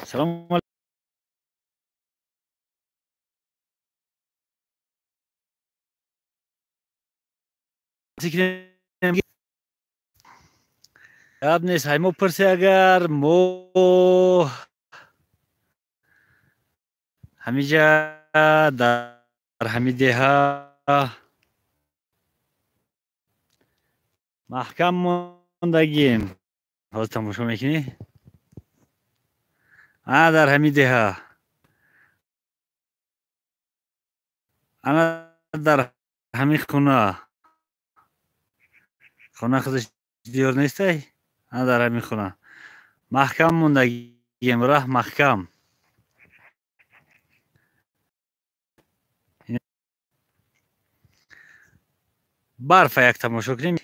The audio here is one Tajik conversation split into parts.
Салом алейкум. Гап нест, ҳай мо пурсе, агар мо ҳамиҷа дар ҳами деҳа маҳкам мондагим. Ҳозир тамошо мекунӣ? Ана дар ҳами деҳа, ана дар ҳами хона, хона худаш диёр нестай, ана дар ҳами хона маҳкам мондагим, раҳ маҳкам. Барфа як тамошо кунем.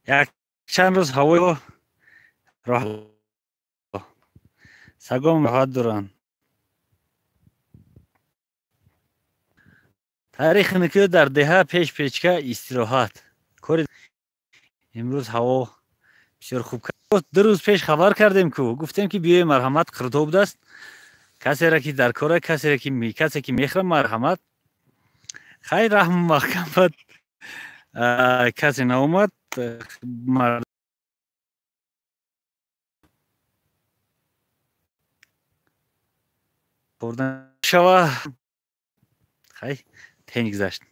Як чанд рӯз ҳавои сагом роҳат доранд. Таърихи никӯ дар деҳа пеш печка истироҳат. Кори имрӯз ҳаво бисёр хуб. 2 рӯз пеш хабар кардем ку, гуфтем ки биёе марҳамат, қирто будааст. Касеро ки дар кора, касеро ки касе ки мехӯра марҳамат. Хайр, раҳм маҳкам бад. Касе наомад. Шава. Хай, тен гузашт.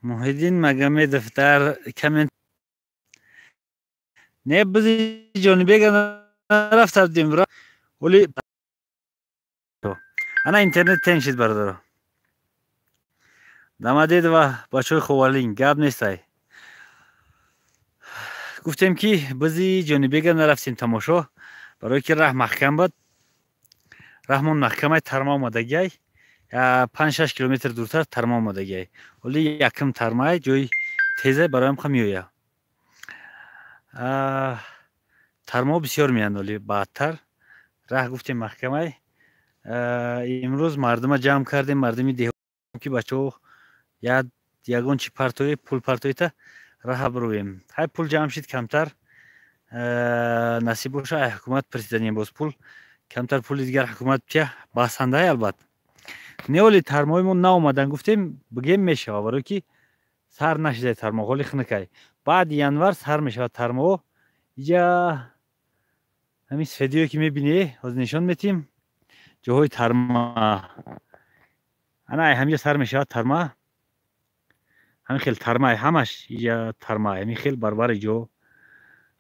Муҳиддин Магомедов дар коммент не бизи Ҷонибега нарафта будем, вале ана интернет тен шид бародаро. Дамадедова бачаҳои Ховалин гап нестай. Гуфтем ки бизи Ҷонибега нарафтем тамошо, барое ки раҳ маҳкам буд. Раҳмон маҳкамай тарма омадагиай. 5-6 километр дуртар тарма омадагиай. Вале якм тармай ҷои тезе бароям ха меоя. Тармо бисёр меянд, вале баъдтар раҳ гуфтем маҳкамай. Имрӯз мардума ҷамъ кардем, мардуми деҳ ки бачаҳо ягон чи партои пул партоита раҳа бироем. Ҳай пул ҷамъ шид камтар, насиб боша ай ҳукумат пурсиданем боз пул камтар, пули дигар ҳукумат тия басандай албат. Неоли тармои мо наомадан, гуфтем бигем мешава, барое ки сар нашидай тармо, ҳоли хунукай. Баъди январ сар мешавад тармо. Иҷа ҳамин сфедиё ки мебинӣ, ҳозир нишон метим ҷоҳои тарма. Ана ай ҳамиҷа сар мешавад тарма. Ҳамин хел тармай, ҳамаш иҷа тармай, ҳамин хел барбари ҷо,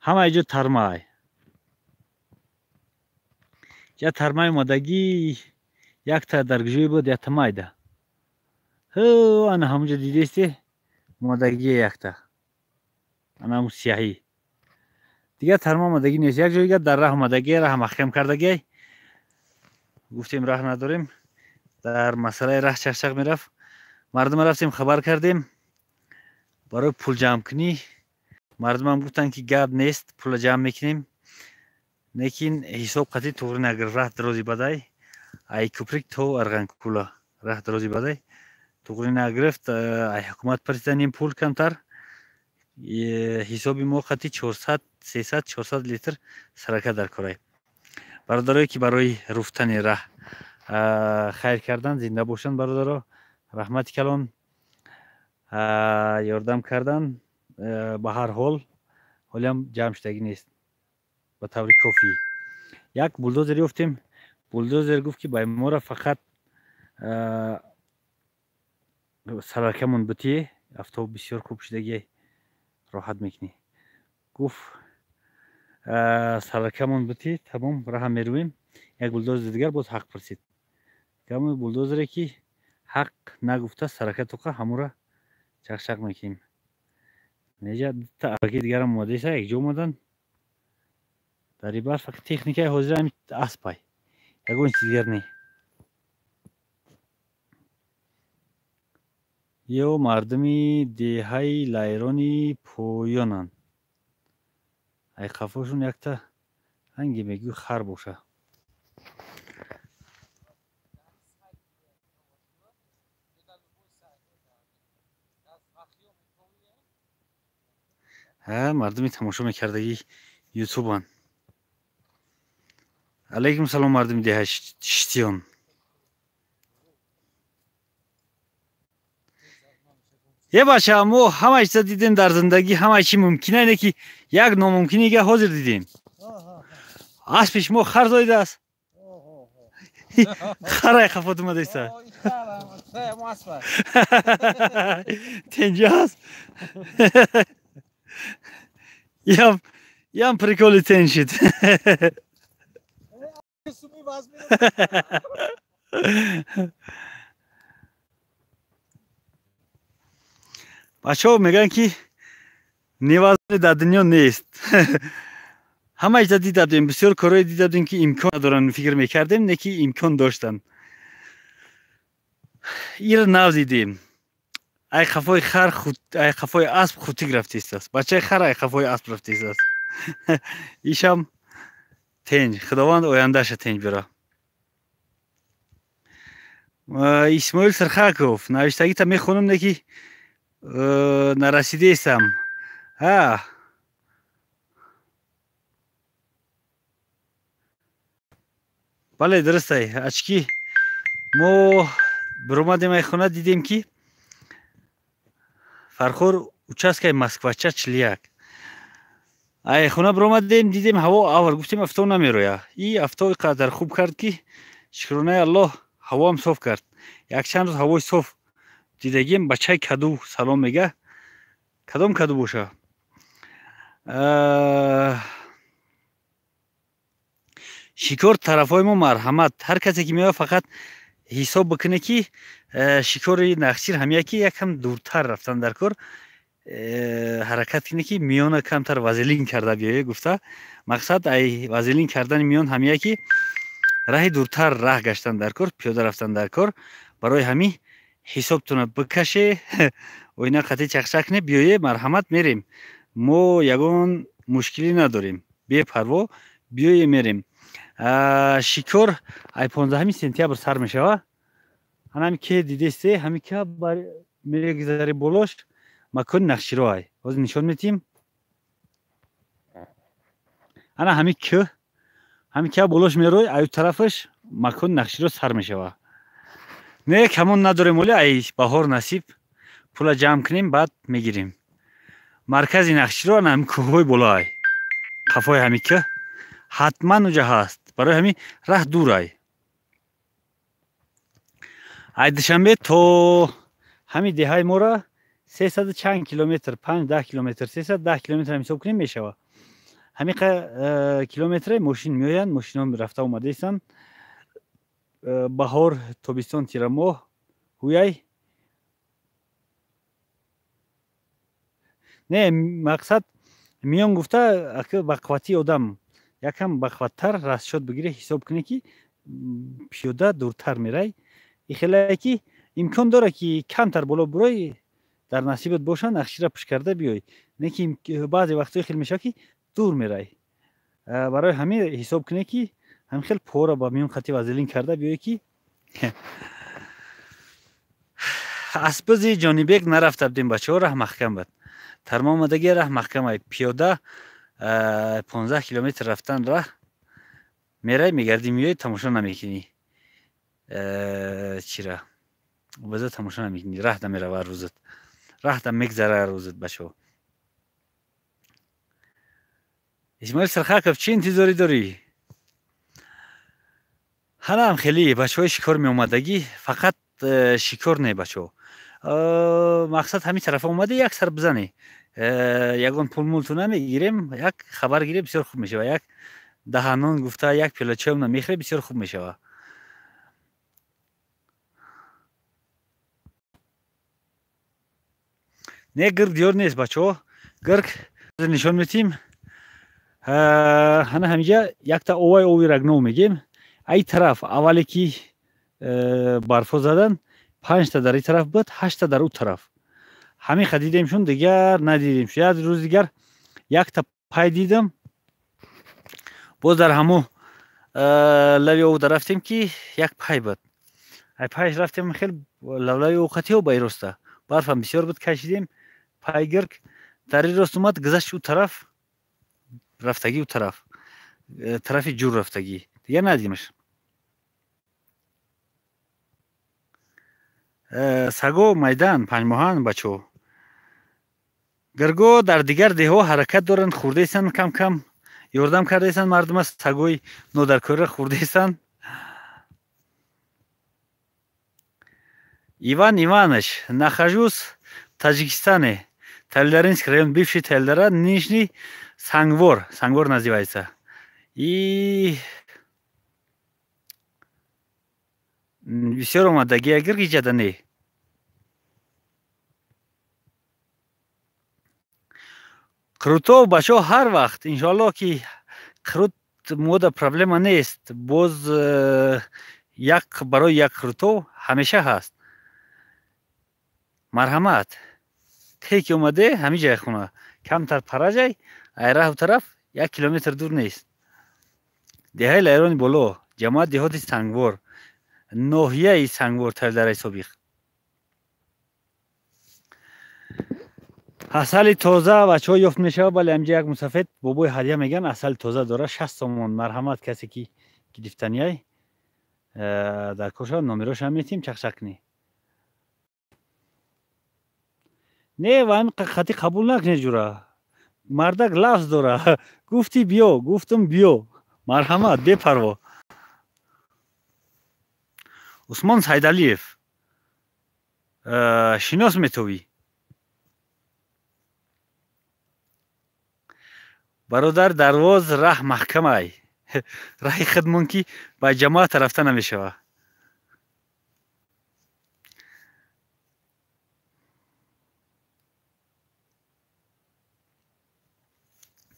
ҳама иҷо тармай. Иҷа тармай омадагӣ якта дар ҷое буд, якта майда. Ҳо, ана ҳамонҷо дидесте, омадагие якта. Ана ҳамун сияҳӣ. Дигар тарма омадагӣ нест. Як ҷои дигар дар раҳ омадагӣ, раҳ маҳкам кардагӣ. Гуфтем раҳ надорем. Дар масъалаи раҳ чақчақ мерафт. Мардума рафтем хабар кардем барои пул ҷамъкунӣ. Мардумам гуфтанд ки гап нест, пула ҷамъ мекунем. Лекин ҳисоб қатъи туғри нагирифт. Раҳ дарози бадай, ай куприк то Арғанкула раҳ дарози бадай туғри нагирифт. Ай ҳукумат пурсиданем пул камтар. Ҳисоби мо қатъи 400, 300, 400 литр сарака дар корай. Бародарое ки барои руфтани раҳ хайр кардан, зинда бошанд бародаро, раҳмати калон, ёрдам кардан. Ба ҳар ҳол ҳолиам ҷамъ шудагӣ нест ба таври кофӣ. Як булдозер ёфтем. Булдозер гуфт ки ба мора фақат саракамон бутие, автобус бисёр хуб шудагӣ, роҳат мекунӣ. Гуфт саракамон бутӣ, тамом раҳа мерӯем. Як булдозер дигар боз ҳақ пурсид. Гамои булдозере ки ҳақ нагуфта сарака тоқа ҳамура чақчақ мекунем. Неҷа дута араки дигарам омадаиса, якҷо омадан. Дар ин барф фақат техникаи ҳозира ҳами аспай, ягон чиз дигар не. Ё мардуми деҳаи Лайрони поёнанд. Ай қафошон якта Ранги мегӯй хар боша. Мардуми тамошо мекардагӣ ютубан. Алейкум салом, мардуми деҳа Шитиён. Е бача, мо ҳама чиза дидем дар зиндагӣ, ҳама чи мумкина, не ки як номумкинига ҳозир дидем. Аспи шумо хар зоидааст. Харай хафот омадааста. Тенҷа аст. Ям приколи тен шид. Бачаҳо мегӯянд, ки невозможно дар дунё нест. Ҳама чиза дида будем, бисёр корҳое дида будем, ки имкон надоранд, фикр мекардем, не ки имкон доштанд. Ира нав дидем. Ай хафои хар, ай хафои асп хутик рафтистааст. Бачаи хар ай хафои асп рафтистааст. Ишам тенҷ, Худованд ояндаша тенҷ бира. Исмоил Сирхаков, навиштагита мехонам, не ки нарасидаистам. Бале, дурустай. Ачки мо биромадем ай хона, дидем, ки Фархор участкаи Москвача 41. Ай хона биромадем, дидем ҳаво авр, гуфтем авто намероя. И авто қадар хуб кард, ки шукронаи Аллоҳ, ҳавоам соф кард. Якчанд рӯз ҳавои соф дидагим. Бачаи каду салом мега. Кадом каду боша? Шикор тарафҳои мо марҳамат. Ҳар касе ки меояд, фақат ҳисоб бикунед, ки шикори Нахчир ҳамия ки якам дуртар рафтан дар кор, ҳаракат кунед, ки миёна камтар вазелин карда биёед гуфта. Мақсад ай вазелин кардани миён ҳамия ки раҳи дуртар раҳ гаштан дар кор, пиёда рафтан дар кор. Барои ҳамин ҳисобтона бикаше, оина қатъи чақчақ кунед, биёе, марҳамат, мерем. Мо ягон мушкилӣ надорем, бепарво биёе, мерем. Шикор ай 15 сентябр сар мешава. Ҳанами ке дидесте, ҳами ка мегзари болош макони Нахчиро ай. Ҳозир нишон метиҳем. Ана ҳами кӯ, ҳами ка болош мерой, аю тарафаш макони Нахчиро сар мешава. Не, камон надорем, оли ай баҳор насиб пула ҷамъ кунем, баъд мегирем. Маркази Нахчиро ана ҳами кӯҳҳои боло ай. Қафои ҳами кӯ ҳатман уҷа ҳаст. Барои ҳамин раҳ дур ай. Ай Душанбе то ҳами деҳаи мора 300 чанд километр, 5-10 километр, 310 километр ҳам ҳисоб кунем мешава. Ҳамин километре мошин меоянд, мошинҳо рафта омадаистанд. Баҳор, тобистон, тирамоҳ ҳуяй. Не, мақсад миён гуфта ба қуввати одам якам бақувваттар расчёт бигирӣ, ҳисоб кунӣ, ки пиёда дуртар мерай. Ихелае ки имкон дорад, ки камтар боло бурой, дар насибат боша, Нахчира пушт карда биёй. Не ки баъзе вақтҳо хел мешавад, ки дур мерай. Барои ҳамин ҳисоб кунӣ, ки ҳамин хел пора ба миён хати вазелин карда биёй, ки аспази Ҷонибек нарафта будем, бачаҳо, раҳ маҳкам бад. Тарма омадаги раҳ маҳкам ай. Пиёда 15 километр рафтан раҳ мерай, мегардӣ, меоӣ, тамошо намекунӣ. Чира база тамошо намекунӣ, раҳ намерава рӯзат, раҳ да мегзара рӯзат, бачаҳо. Исмоил Сирхаков, чӣ интизорӣ дорӣ? Ҳанаам хеле бачаҳои шикор меомадагӣ, фақат шикор не, бачаҳо. Мақсад ҳамин тарафа омада як сар бизане. Ягон пулмулту намегирем, як хабар гирем, бисёр хуб мешава. Як даҳанон гуфта, як пиёла чойам намехӯре, бисёр хуб мешава. Не, гирг диёр нест, бачаҳо. Гирг нишон метиҳем. Ҳана ҳаминҷа якта овай, ови Рагнов мегем. Ай тараф аввале ки барфо задан, 5та дар ин тараф буд, 8та дар ӯ тараф. Ҳамин ха дидемшон, дигар надидем. Як рӯз дигар якта пай дидам. Боз дар ҳамо лави овда рафтем, ки як пай буд. Ай пайш рафтем, хел лавлави овқатиҳо ба ироста. Барфам бисёр буд, кашидем. Пай гирк дар ирост омад, гузашт ӯ тараф, рафтагӣ ӯ тараф. Тарафи ҷур рафтагӣ. Дигар надидимаш. Саго майдан, панҷмоҳан бачаҳо. Гирго дар дигар деҳҳо ҳаракат доранд, хӯрдаистанд кам-кам, ёрдам кардаистанд мардума, сагои нодаркорира хӯрдаистанд. Иван Иванович, нахожусь в Таджикистане, Талдаринский район, бывший Талдара, нынешний Сангвор, Сангвор называется. И бисёр омадагӣ агар иҷада не. Қурутов бачаҳо ҳар вақт, иншоаллоҳ ки қурут мода проблема нест. Боз як барои як қурутов ҳамеша ҳаст. Марҳамат. Те ки омаде ҳамин ҷай хона. Камтар параҷай, ай раҳу тараф 1 километр дур нест. Деҳаи Лайрони боло, ҷамоат деҳоти Сангвор, ноҳияи Сангвор, Талдараи собиқ. Асали тоза бачаҳо ёфт мешавад, бале ҳамҷа як мусафед бобои ҳадия меган, асали тоза дора 60 сомон. Марҳамат, касе ки гирифтанияй дар кор шавад, номерошам метим, чақчақ кунӣ. Не, ва ҳамин хати қабул накунед ҷура. Мардак лафз дора. Гуфти биё, гуфтум биё. Марҳамат, бепарво. Усмон Сайдалиев. Шинос метовӣ. Бародар, дарвоз раҳ маҳкамай. Раҳи хидмон ки ба ҷамоат рафта намешава.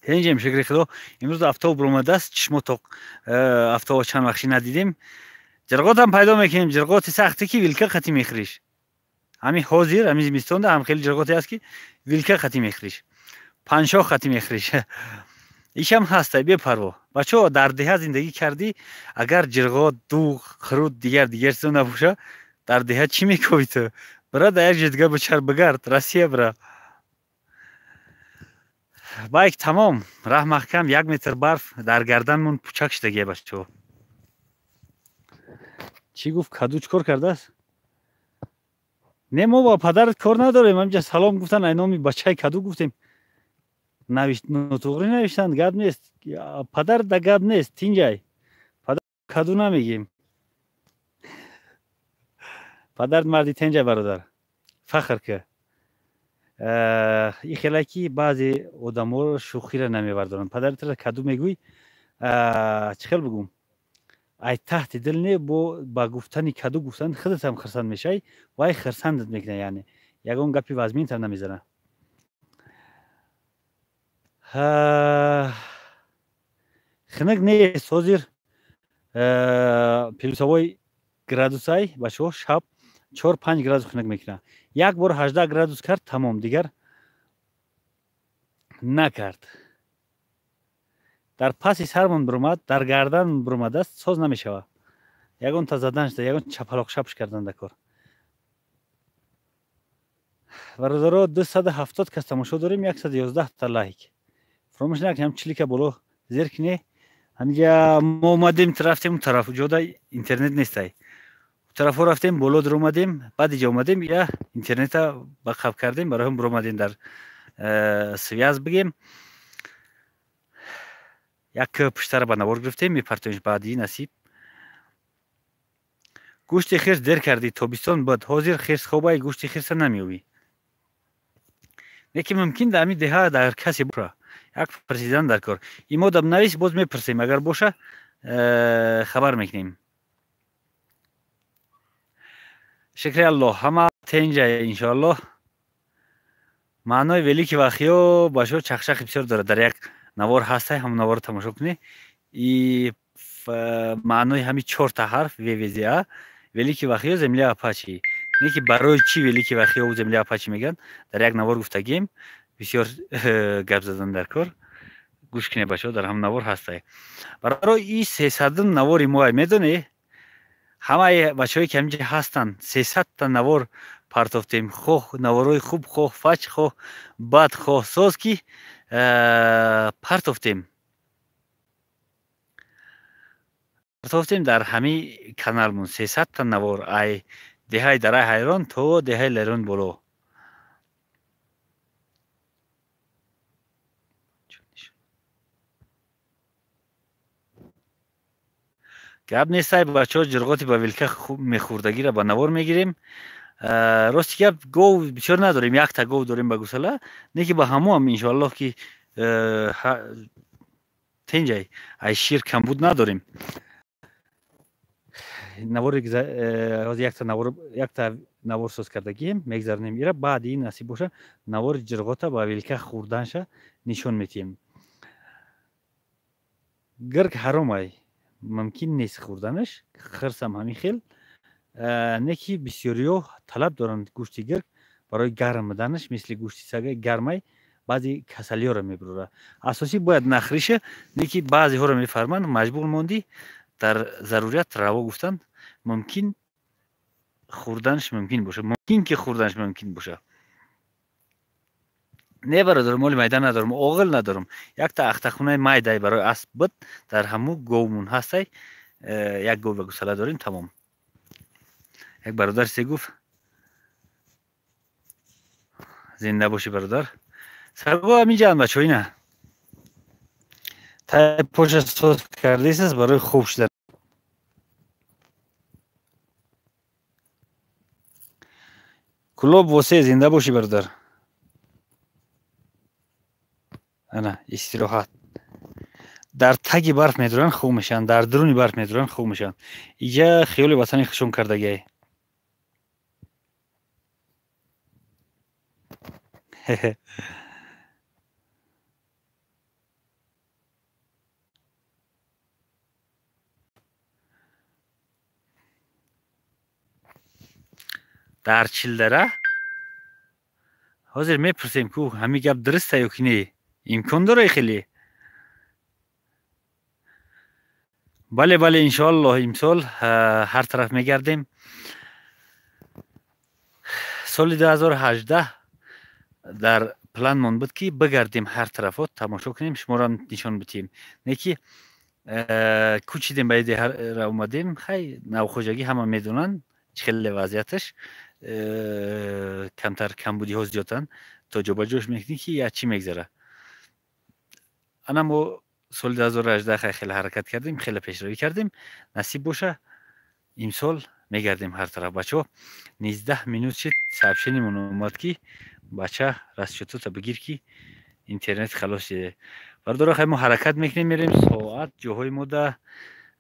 Тенҷем, шукри худо, имрӯз афтоб баромадааст, чишмо то афтобо чанд вақти надидем. Ҷирғотам пайдо мекунем, ҷирғоти сахте ки вилка қатӣ мехӯриш. Ҳамин ҳозир, ҳамин зимистонда ҳам хеле ҷирғоте аст ки вилка қатӣ мехӯриш. Панҷшоҳ қатӣ мехӯриш. Ишам ҳастай, бепарво. Бачаҳо, дар деҳа зиндагӣ кардӣ, агар ҷирғот, дуғ, қурут, дигар дигар чизо набоша, дар деҳа чӣ мекобӣ ту? Бира дар як ҷой дигар бичар, бигард, Россия бира. Байк тамом, раҳ маҳкам, 1 метр барф дар гарданмон пучак шудагия бачаҳо. Чӣ гуфт? Каду чӣ кор кардааст? Не, мо ба падарат кор надорем. Ҳаминҷа салом гуфтан, ай номи бачаи каду гуфтем. Нотуғрӣ навиштанд, гап нест. Падар да гап нест, тинҷай. Падар каду намегем. Падар марди тинҷай, бародар. Фахр ки. И хеле ки баъзе одаморо шӯхиро намебардоранд. Падаратро каду мегӯй, чӣ хел бигӯм? Ай таҳти дил не, бо ба гуфтани каду гуфтан худатам хирсанд мешавӣ, вай хирсандат мекунад, яъне ягон гапи вазминтам намезанад. Хинак нест ҳозир, плюсовой градусай бачаҳо, шаб 4-5 градус хинак мекунад. Як бор 18 градус кард, тамом, дигар накард. Дар паси сармон биромад, дар гардан биромадааст, соз намешавад. Ягон та задан шуда, ягон чапалоқ шапш кардан дар кор. Бародаро, 270 кас тамошо дорем, 111 та лайк. Фаромӯш накунем, чилика боло зер кине. Ҳаминҷа мо омадем, рафтем он тараф, ҷода интернет нестай. Он тарафҳо рафтем, боло даромадем, баъд иҷа омадем, я интернета ба қаб кардем, барои ҳам биромадем дар связ бигем. Як пуштара ба навор гирифтем, мепартоемш баъди насиб. Гӯшти хирс дер кардӣ, тобистон буд, ҳозир хирс хобай, гӯшти хирса намеёбӣ. Лекин мумкин дар ҳамин деҳа дар касе боша. Як президент дар кор. Имодам навис, боз мепурсем, агар боша, хабар мекунем. Шукри Аллоҳ, ҳама тенҷа иншоаллоҳ. Маънои велики вахиё бачаҳо чақчақи бисёр дорад. Дар як навор ҳастай, ҳамон наворро тамошо кунӣ. И маънои ҳамин чорта ҳарф ВВЗА, велики вахиё, земля апачи. Не ки барои чӣ велики вахиё земля апачи мегӯянд, дар як навор гуфтагием, бисёр гап задан дар кор. Гӯш кунед, бачаҳо, дар ҳам навор ҳастай. Барои и 300-ум навори моай, медонӣ? Ҳамаи бачаҳое ки ҳаминҷа ҳастанд, 300-та навор партофтем. Хоҳ наворҳои хуб, хоҳ фач, хоҳ бад, хоҳ соз, ки партофтем. Партофтем дар ҳамин каналмон 300-та навор, ай деҳаи Дараи Ҳайрон то деҳаи Лерон боло. Гап нестай, бачаҳо, ҷирғоти ба вилка мехӯрдагиро ба навор мегирем. Рости гап, гов бисёр надорем, якта гов дорем ба гусала, не ки ба ҳамоам иншоаллоҳ ки тенҷай, ай шир камбуд надорем. Навори якта навор соз кардагием, мегзаронем ира, баъди ин насиб боша навори ҷирғота ба вилка хӯрданша нишон метиҳем. Гирг ҳаромай, мумкин нест хӯрданаш, хирсам ҳамин хел, не ки бисёриҳо талаб доранд гӯшти гирг барои гарм буданаш, мисли гӯшти сага гармай, баъзе касалиҳоро мебурора. Асосӣ бояд нахриша, не ки баъзеҳоро мефарманд, маҷбур мондӣ, дар зарурият раво гуфтанд, мумкин хӯрданаш мумкин боша, мумкин ки хӯрданаш мумкин боша. Не, бародар, моли майда надорам, оғил надорам. Якта ахтахонаи майдай барои асп буд, дар ҳаму говмун ҳастай, як гов ба гусала дорем, тамом. Як бародар се гуфт, зинда бошӣ, бародар. Саго ҳаминҷаанд, бачаҳо, ина. Тай поша соз кардесаст барои хуб шудан. Кулоб восе, зинда бошӣ, бародар. Ана истироҳат. Дар таги барф медуранд, хуб мешаванд, дар дуруни барф медуранд, хуб мешаванд. Иҷа хиёли ватани хушон кардагиай. Дар Чилдара ҳозир мепурсем, ку ҳамин гап дуруста ё ки не? Имкон дора хеле? Бале, бале, иншоаллоҳ имсол ҳар тараф мегардем. Соли 2018 дар планмон буд ки бигардем ҳар тарафо, тамошо кунем, шуморо нишон битиҳем. Не ки кӯчидем ба деҳара омадем, хай навхоҷагӣ ҳама медонанд чӣ хеле вазъияташ, камтар камбудиҳо зиёданд, то ҷобаҷош мекунӣ ки я чӣ мегзара. Ана мо соли 2018 хай хеле ҳаракат кардем, хеле пешравӣ кардем. Насиб боша имсол мегардем ҳар тараф. Бачаҳо, 19 минут шид, сообщениемон омад ки бача расчётота бигир ки интернет халос шиде. Бародаро, хай мо ҳаракат мекунем, мерем соат ҷоҳои мо да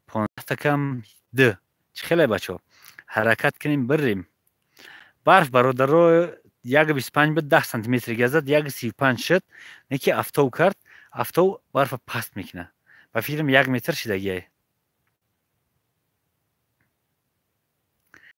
15 кам 2. Чӣ хеле, бачаҳо? Ҳаракат кунем, бирем. Барф, бародаро, 1,25 буд, 10 сантиметр газад, 1,35 шуд, не ки афтов кард, афтов барфа паст мекунад. Ба фикрам 1 метр шидагиай.